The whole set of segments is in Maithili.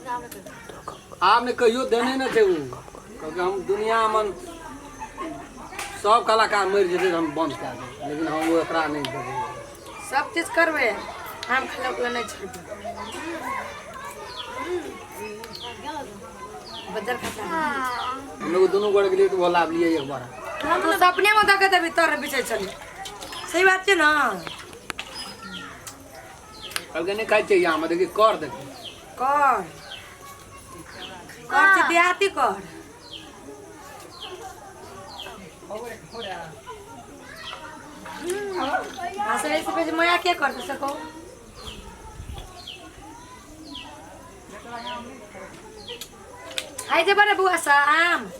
आब ने कहियो देने ने छै ओ। कहलकै हम दुनिया मन सब कलाकार मरि जेतै तऽ हम बंद कए देबै, लेकिन हम ओ एकरा नहि देबै। सब चीज करबै, आम खेला ओकरा नहि छोड़बै। बदल खाता। हम लोग दुनू गोड़ गेलियै तऽ ओ लाबलियै एक बार। तू सपने में देखे देबी तर बिछै छली। सही बात छै ना? कहलकै नहि खाइ छै आम, देखी कर देखी। कर कर छै देहाती कर। हाँ से ऐसे पे माया के कर सको। खाइ दे बड़े बुआ सा आम।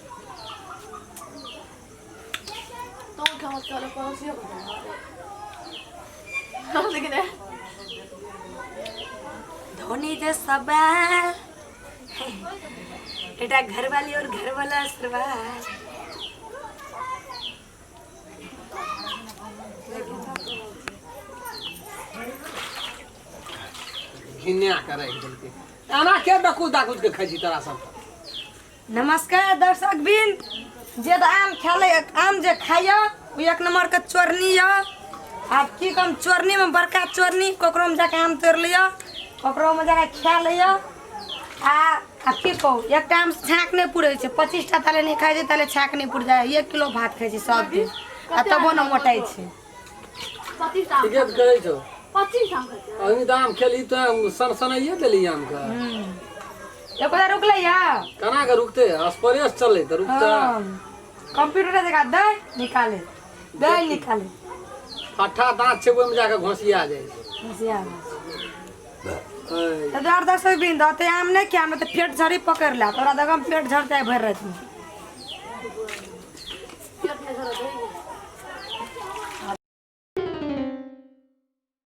धोनी दे सवाल बेटा, घरवाली और घरवाला सरवाल। घिन्या के राखि देलकै। एना के डकू दाकूज के खाइ छी तोरा सब? नमस्कार दर्शक बिन, जे तऽ आम खेले, आम जे खाइए ओ एक नंबर के चोरनी यऽ। आब की कम चोरनी में बड़का चोरनी, ककरो में जाके आम तोड़ि लिअ, ककरो में जाके खा लिअ। आ की कहू, एकटा आम छाँक नहि पुरै छै। 25टा ताले नहि खाइ छै ताले छाँक नहि पुर जाइ। 1 किलो भात खाइ छै सब दिन आ तबो ने मोटाइ छै। ठीके तऽ कहै छौ। अखनी तऽ आम खेलही तऽ सनसनाइए देली आमके। एको दा रुकलै या? केना के रुकतै? स्प्रे से चलै तऽ रुकतै। कंप्यूटर देखा दे निकाले दे निकाले। फट्ठा दाँत छै, ओहिमे जाके घोसिया जाइ छै। होशियार तऽ दर दस बिन दते आम नहि खायब तऽ पेट झड़ी पकड़ि ले तोरा। देखम पेट झड़तै भरि रातिमे।